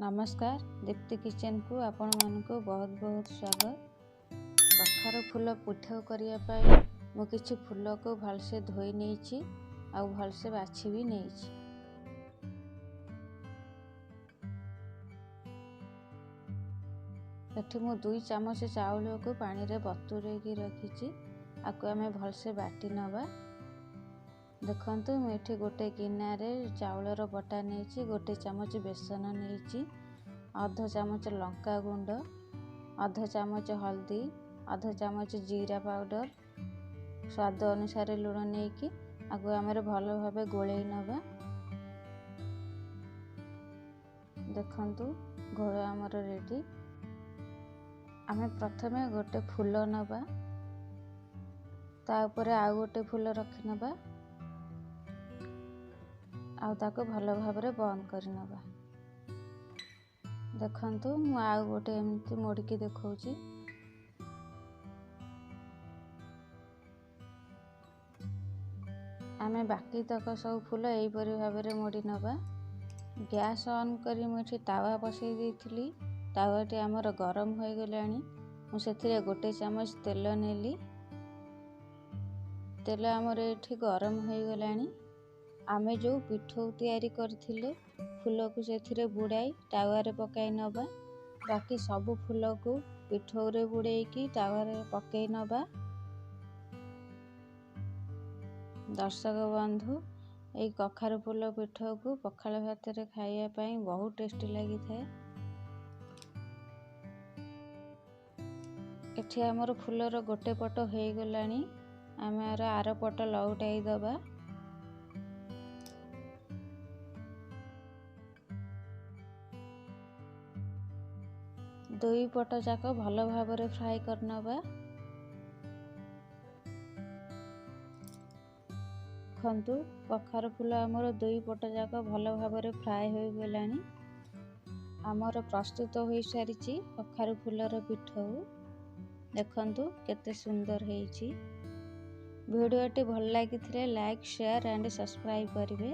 ନମସ୍କାର, ଦୀପ୍ତି କିଚେନକୁ ଆପଣମାନଙ୍କୁ ବହୁତ ବହୁତ ସ୍ୱାଗତ। କଖାରୁ ଫୁଲ ପିଠଉ କରିବା ପାଇଁ ମୁଁ କିଛି ଫୁଲକୁ ଭଲସେ ଧୋଇ ନେଇଛି ଆଉ ଭଲସେ ବାଛି ବି ନେଇଛି। ଏଠି ମୁଁ 2 ଚାମଚ ଚାଉଳକୁ ପାଣିରେ ବତୁରେଇକି ରଖିଛି। ଆକୁ ଆମେ ଭଲସେ ବାଟି ନେବା। ଦେଖନ୍ତୁ, ମୁଁ ଏଠି ଗୋଟେ ଗିନାରେ ଚାଉଳର ବଟା ନେଇଛି, 1 ଚାମଚ ବେସନ ନେଇଛି, ଅଧ ଚାମଚ ଲଙ୍କା ଗୁଣ୍ଡ, ଅଧ ଚାମଚ ହଳଦୀ, ଅଧ ଚାମଚ ଜିରା ପାଉଡ଼ର, ସ୍ୱାଦ ଅନୁସାରେ ଲୁଣ ନେଇକି ଆକୁ ଆମର ଭଲ ଭାବେ ଗୋଳେଇ ନେବା। ଦେଖନ୍ତୁ, ଘୋଳ ଆମର ରେଡ଼ି। ଆମେ ପ୍ରଥମେ ଗୋଟେ ଫୁଲ ନେବା, ତା ଉପରେ ଆଉ ଗୋଟେ ଫୁଲ ରଖିନେବା ଆଉ ତାକୁ ଭଲ ଭାବରେ ବନ୍ଦ କରିନେବା। ଦେଖନ୍ତୁ, ମୁଁ ଆଉ ଗୋଟେ ଏମିତି ମୋଡ଼ିକି ଦେଖାଉଛି। ଆମେ ବାକି ତକ ସବୁ ଫୁଲ ଏହିପରି ଭାବରେ ମୋଡ଼ି ନେବା। ଗ୍ୟାସ୍ ଅନ୍ କରି ମୁଁ ଏଠି ତାୱା ବସାଇ ଦେଇଥିଲି। ତାୱାଟି ଆମର ଗରମ ହୋଇଗଲାଣି। ମୁଁ ସେଥିରେ 1 ଚାମଚ ତେଲ ନେଲି। ତେଲ ଆମର ଏଠି ଗରମ ହୋଇଗଲାଣି। ଆମେ ଯେଉଁ ପିଠଉ ତିଆରି କରିଥିଲେ ଫୁଲକୁ ସେଥିରେ ବୁଡ଼ାଇ ତାୱାରେ ପକାଇ ନେବା। ବାକି ସବୁ ଫୁଲକୁ ପିଠଉରେ ବୁଡ଼େଇକି ତାୱାରେ ପକାଇ ନେବା। ଦର୍ଶକ ବନ୍ଧୁ, ଏଇ କଖାରୁ ଫୁଲ ପିଠଉକୁ ପଖାଳ ଭାତରେ ଖାଇବା ପାଇଁ ବହୁତ ଟେଷ୍ଟି ଲାଗିଥାଏ। ଏଠି ଆମର ଫୁଲର ଗୋଟେ ପଟ ହେଇଗଲାଣି। ଆମେ ଆର ପଟ ଲଉଟାଇ ଦେବା। ଦୁଇ ପଟ ଯାକ ଭଲ ଭାବରେ ଫ୍ରାଏ କରିନେବା। ଦେଖନ୍ତୁ, କଖାରୁ ଫୁଲ ଆମର ଦୁଇ ପଟ ଯାକ ଭଲ ଭାବରେ ଫ୍ରାଏ ହୋଇଗଲାଣି। ଆମର ପ୍ରସ୍ତୁତ ହୋଇସାରିଛି କଖାରୁ ଫୁଲର ପିଠଉ। ଦେଖନ୍ତୁ କେତେ ସୁନ୍ଦର ହେଇଛି। ଭିଡ଼ିଓଟି ଭଲ ଲାଗିଥିଲେ ଲାଇକ୍, ସେୟାର ଆଣ୍ଡ ସବସ୍କ୍ରାଇବ୍ କରିବେ।